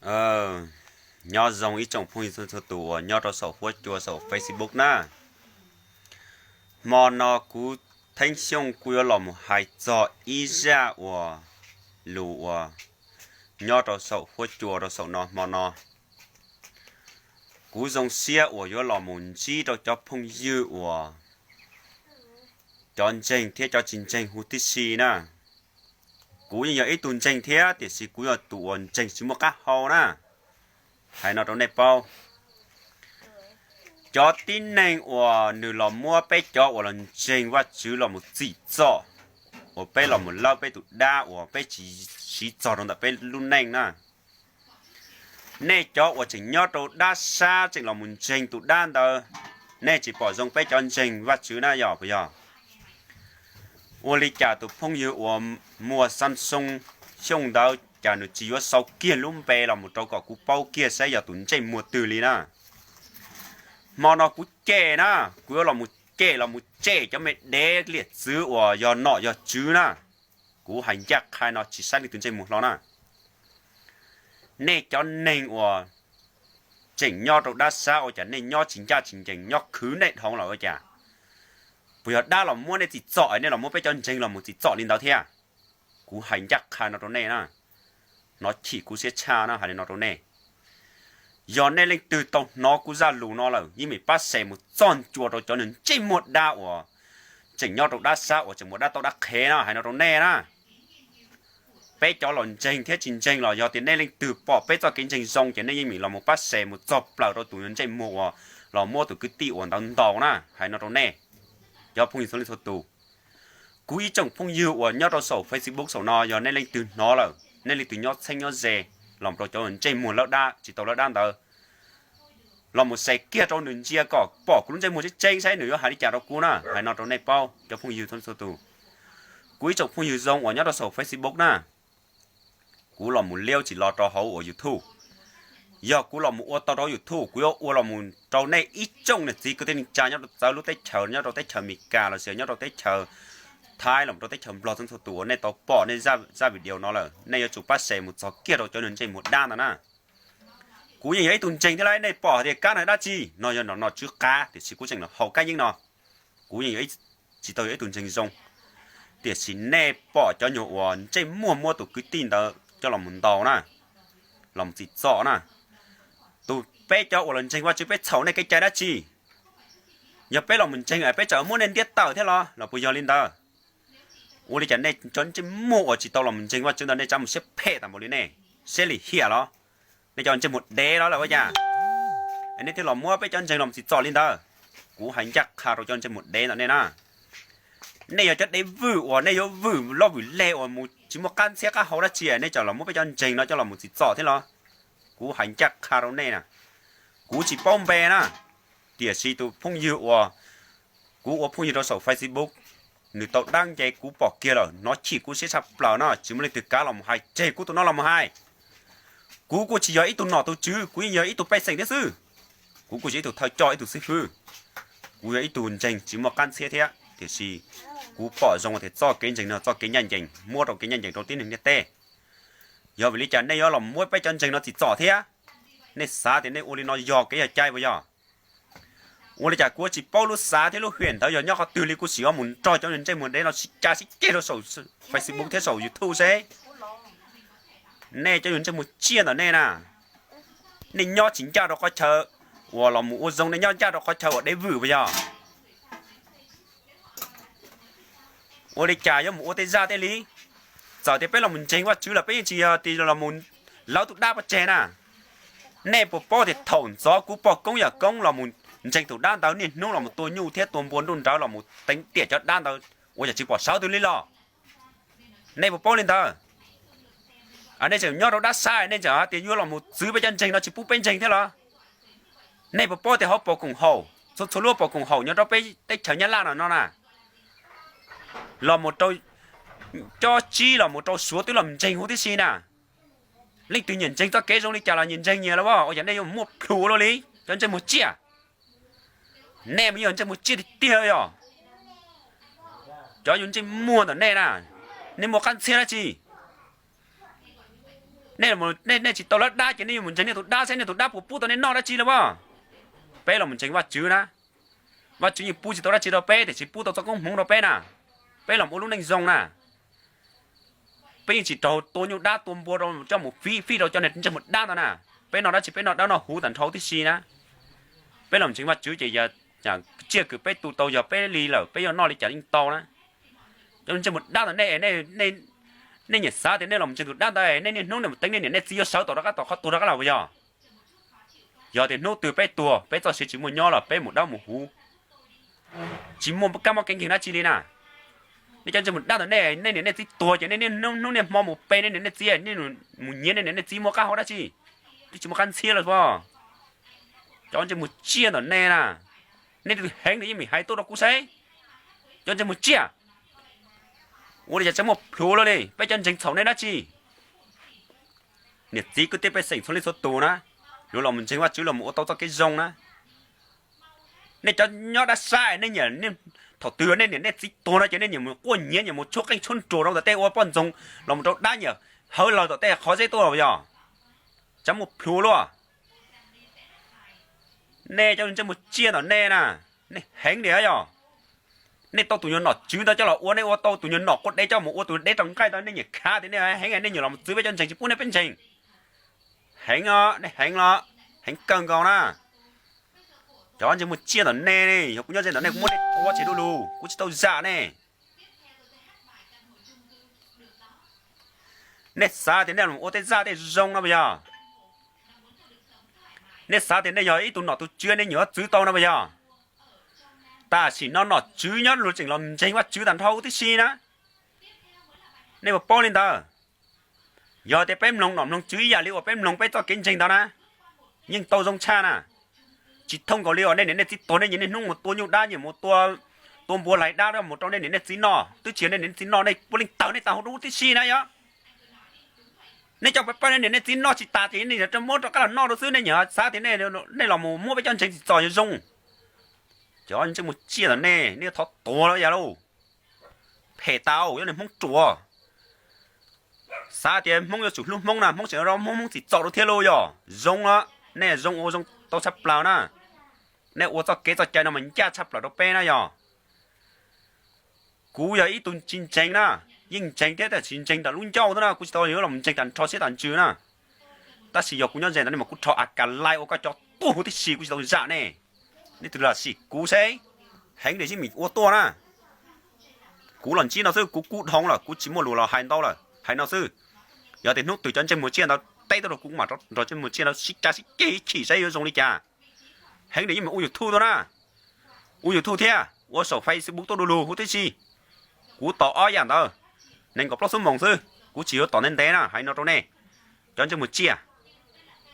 Nyob zoo ib tsoom phooj ywg txhua tus uas nyob rau saum huab cua saum Facebook na. Hmo no kuv Theeb Xyooj kuj yuav los mus hais txog ib zaj uas lus uas nyob rau saum huab cua rau saum no hmo no. Kuv zoo siab uas yuav los mus ntsib rau cov phooj ywg uas cov ntseeg thiab cov tsis ntseeg huv tib si na. Kuv yeej yog ib tug ntseeg thiab tiam sis kuv yog tus uas ntseeg tsis muaj qab hau na. Hais no rau nej paub, cov tib neeg uas nws los muab peb cov uas los ntseeg Vajtswv los mus txim txom, uas peb los mus lawb peb tus dab uas peb tsis siv txog rau ntawm peb lub neej na. Nej cov uas tseem nyob rau dab sab tseem los mus ntseeg tus dab ntawd, nej tsis pom zoo peb cov ntseeg Vajtswv na yog puas yog? Ua li cas tus phooj ywg uas Muas Xab Xoo Xyooj ntawd cas nws tsis yuav sau kiag lub npe los mus rau kom kuv paub kiag saib yog tus ntsej muag twg li na? Hmo no kuv cem na, kuv yuav los mus cem los mus cem cov me dev liam txwv uas yog nom yog tswv na. Kuv hais ncaj qha no tsis saib leej twg ntsej muag hlo na. Nej cov neeg uas tseem nyob rau dab sab ua cas nej nyob tsis ncaj tsis ncees, nyob khwv nej dhau lawm ua cas? Puas yog dab los muab nej txim txom es nej los muab peb cov ntseeg los mus txim txom li ntawd thiab? Kuv hais ncaj qha no rau nej na, hnov chim kuv siab tshaj na hais li no rau nej. Yog nej leej twg tau hnov kuv zaj lus no lawm yeej meem pab share mus txog ncua rau cov ntsej muag dab uas tseem nyob rau dab sab uas tseem muaj dab tauj dab qhev na hais no rau nej na. Peb cov los ntseeg thiab tsis ntseeg los yog tias nej leej twg pom peb txoj kev ntseeg zoo ces nej yeej meem los mus pab share mus txog plaws rau tus ntsej muag uas los muab tus kwv tij uas ntawd ntaus na hais no rau nej. Cov phooj ywg txhua leej txhua tus, kuv ib tsoom phooj ywg uas nyob rau saum Facebook saum no yog nej leej twg hnov lawm, nej leej twg nyob txheeb nyob ze los rau cov ntsej muag lawb dab tsis tau lawb dab ntawd, los mus share kiag rau nws ntsia kom pom kuv lub ntsej muag tseeb tseeb saib nws yuav hais li cas rau kuv na hais no rau nej paub cov phooj ywg txhua leej txhua tus. Kuv ib tsoom phooj ywg zoo uas nyob rau saum Facebook na, kuv los mus liab tsis los rau hauv uas YouTube. Yog kuv los mus ua tau rau YouTube kuv yuav ua los mus rau nej ib tsoom niam txiv kwv tij neej tsa nyob rau txawv lub teb chaws, nyob rau teb chaws Amelikas los sis nyob rau teb chaws Thaib los rau teb chaws Nplog txhua txhua tus uas nej tau pom nej zaj video no lawm nej yuav tsum pab share mus txog kiag rau cov ntsej muag dab ntawd na. Kuv yeej yog ib tug ntseeg thiab lauj, nej pom hais tias kab no dab tsi no yog nom nom tswv qav tiam sis kuv tseem los haus kab yeeb no. Kuv yeej yog tsis tau yog ib tug ntseeg zoo, tiam sis nej pom cov nyuag uas ntsej muag muab tus kwv tij ntawd coj los mus ntaus na, los mus txim txom na. Tus peb cov uas los ntseeg Vajtswv peb txhaum nej kev cai dab tsi? Yog peb los mus ntseeg peb tseem muab nej ntiab tawm thiab los los puas yog li ntawd? Ua li cas nej cov ntsej muag uas tsis tau los mus ntseeg Vajtswv ntawd nej txhob mus siab phem tas npaum li nej, siab lim hiam los? Nej cov ntsej muag dev los lawm ua cas nej thiaj los muab peb cov ntseeg los txim txom li ntawd? Kuv hais ncaj qha rau cov ntsej muag dev ntawm nej na, nej yog cov dev vwm uas nej yuav vwm loj vwm leg uas mus tsis muaj qab ntxhiab qab hau dab tsi nej tseem los muab peb cov ntseeg no coj los mus txim txom thiab los? Kuv hais ncaj qha rau nej na, kuv tsis paub npe na, tiam sis tus phooj ywg uas kuv ua phooj ywg rau saum Facebook, nws tau dab nce kuv pom kiag lawm hnov chim kuv siab tshaj plaws no tsis muaj leej twg kav los mus hais tseg kuv tus no los mus hais. Kuv kuj tsis yog ib tug nom tus tswv, kuv yeej yog ib tug pej xeem thiab xwb. Kuv kuj tsis yog ib tug thawj coj ib tug xib fwb. Kuv yog ib tug ntseeg tsis muaj qab ntxhiab thiab tiam sis kuv pom zoo tias txoj kev ntseeg no txoj kev ncaj ncees muab rau kev ncaj ncees rau tib neeg ntiaj teb. Yog vim li cas nej yuav los muab peb cov ntseeg no txim txom thiab? Nej xav tias nej ua li no yog kev yog cai puas yog? Ua li cas kuv tsis paub lub xav thiab lub hiam ntawd yog nyob qhov twg li kuv sim ua mus nrog cov ntsej muag dev no sib cav sib ceg rau saum Facebook thiab saum YouTube seb. Nej cov yus ntsej muag tsiaj ntawm nej na, nej nyob tsis ncaj rau qhov chaw uas los mus ua zoo, nej nyob ncaj rau qhov chaw uas dev vwm puas yog? Ua li cas yuav mus ua tej zaj tej li? Txawm tias peb los mus ntseeg Vajtswv los peb yeej tsis yog tias los mus lawv tus dab pov tseg na. Nej puas paub tias thaum ntxov kuv pog koob yawm koob los mus ntseeg tus dab ntawd niaj hnub los mus tua nyuj thiab tua npua nruj nrawv los mus teev tiam cov dab ntawd ua cas tsis pom sawv twg li los? Nej puas paub li ntawd? Nej tseem nyob rau dab sab nej tseem hais tias yuav los mus txwv peb cov ntseeg no tsis pub peb ntseeg thiab los? Nej puas paub tias hauv pos koom haum txhua txhua lub pos koom haum nyob rau peb teb chaws Nyab Laj no no na, los mus rau cob tsib los mus rau Suav twb los ntseeg huv tib si na. Leej twg nyiam ntseeg txoj kev zoo li cas los nyias ntseeg nyias los as, ua cas nej yuav muaj plhus ua luaj li cov ntsej muag tsiaj? Nej mas yog ntsej muag tsiaj tiag tiag yog. Cov yus ntsej muag ntawm nej na, nej muaj qab ntxhiab dab tsi? Nej, nej tsis tau lawv dab ces nej yuav mus ntseeg nej tus dab saib nej tus dab puas pub tau nej noj dab tsi los as. Peb los mus ntseeg Vajtswv na, Vajtswv yeej pub tsis tau dab tsi rau peb, tiam sis pub tau txoj koob hmoov rau peb na. Peb los ua lub neej zoo na. Peb yeej tsis raug tua nyuj dab tua npua rau coj mus fij fij rau cov ntsej muag dab ntawd na. Peb noj dab tsi peb noj dawb noj huv tag nrho tib si na. Peb los ntseeg Vajtswv ces yog tsiaj kws peb tu tau yog peb li lawm peb yuav noj li cas yeej tau na. Cov ntsej muag dab ntawd nej, nej nyiam xav tias nej los ntseeg tus dab ntawd nej niaj hnub nej mus teev nej niam nej txiv yuav sawv tau rov qab tau qhov tuag rov qab los puas yog? Yog tias hnub twg peb tuag peb txoj sia tsis muaj nyob los peb mus dawb mus huv, tsis muaj kab mob kev nkeeg dab tsi li na. Nej cov ntsej muag dab ntawd nej, nej niam nej txiv tuag ces nej niaj hnub niaj hmo mus pe nej niam nej txiv, nej mus nyiav nej niam nej txiv muaj qab hau dab tsi? Twb tsis muaj qab ntxhiab los as. Cov ntsej muag tsiaj ntawm nej na, nej tus heev nws yeej meem hais tuaj rau kuv saib. Cov ntsej muag tsiaj, ua li cas tseem muaj plhuav luaj li, peb cov ntseeg txhaum nej dab tsi? Niam txiv kwv tij pej xeem txhua leej txhua tus na, yuav los mus ntseeg Vajtswv los mus ua tau txoj kev zoo na. Nej cov nyob dab sab nej nyiam, thaum twg nej niam nej txiv tuag no ces nej nyiam mus quaj nyiav nyiam mus tshuab qeej tshuab nruas rau ntawm tej ua poj ntxoog los mus rau dab nyiam hawv lawg tom tej qhov zeb tuaj los yog? Tseem muaj plhuav luaj. Nej cov ntsej muag tsiaj ntawm nej na, nej heev li yog. Nej tau tus nyuag nom tswv ntawd coj los ua, nej ua tau tus nyuag nom quaj deb coj mus ua tus deb rau nqaij ntawd, nej nyiam khav tias nej heev, nej nyiam los txwv peb cov ntseeg tsis pub nej peb ntseeg. Heev os, nej heev los, heev kawg nkaus na. Cov ntsej muag tsiaj ntawm nej, yog kuv nyob ze ntawm nej kuv muab nej tua tseg du lug, kuv tsis tau zam nej. Nej xav tias nej los ua tej zaj tej zoo no puas yog? Nej xav tias nej yog ib tug nom tus tswv nej nyuam qhuav txwv tau no puas yog? Tam sim no nom tswv nyob luag tseem los ntseeg Vajtswv tag nrho huv tib si na. Nej puas paub li ntawd? Yog tias peb mloog nom mloog tswv ib yam li uas peb mloog peb txoj kev ntseeg ntawd na, yeej tau zoo tshaj na. Tsis thooj nkaus li uas nej niam nej txiv tuag nej nyiam niaj hnub mus tua nyuj dab, nyiam mus tua npua hlais dab mus rau nej niam nej txiv noj, twb tsis yog nej niam nej txiv noj, nej puav leej tawg nej tag hauv dub tib si na yog. Nej coj pab nej niam nej txiv noj tsis tas ces nej yuav muab rov qab los noj rau xwb, nej nyiam xav tias nej los mus muab peb cov ntseeg tsis txom nyem zoo. Cov ntsej muag tsiaj ntawm nej, nej thov tuag los yog lauj. Phem tas, yog nej Hmoob ruam. Xav tias Hmoob yuav tsum hlub Hmoob na, Hmoob tseem rau Hmoob, Hmoob txim txom rau thiab lauj yog. Zoo, nej zoo ua zoo tau tshaj plaws na. Nej ua txoj kev txoj cai no mas ncaj tshaj plaws rau peb na yog. Kuv yog ib tug tsis ntseeg na, yeej ntseeg thiab tiam sis ntseeg ntawm lub ncauj xwb na, kuv tsis tau yuav los ntseeg tag nrho siab tag ntsws na. Tab sis yog kuv nyob ze ntawm nej mas kuv rho a kas laij ua koj cov tuag huv tib si, kuv tsis tau zam nej. Nej tus lam sim kuv seb, heev li sib mim ua tuaj na. Kuv los ntsib no xwb, kuv kub dhau lawm, kuv tsis muaj lus los hais ntau lawm, hais no xwb. Yog tias hnub twg cov ntsej muag tsiaj ntawd teb tuaj rau kuv, kuv mam nrog ntsej muag tsiaj ntawd sib cav sib ceg chim saib yuav zoo li cas. Heev li yeej meem ua YouTube tuaj na, ua YouTube thiab ua saum Facebook tuaj du lug huv tib si. Kuv tos ob yam ntawd, nees nkaum plaub xuab moos xwb, kuv tsis yuav tos ntev ntev na, hais no rau nej. Cov ntsej muag tsiaj,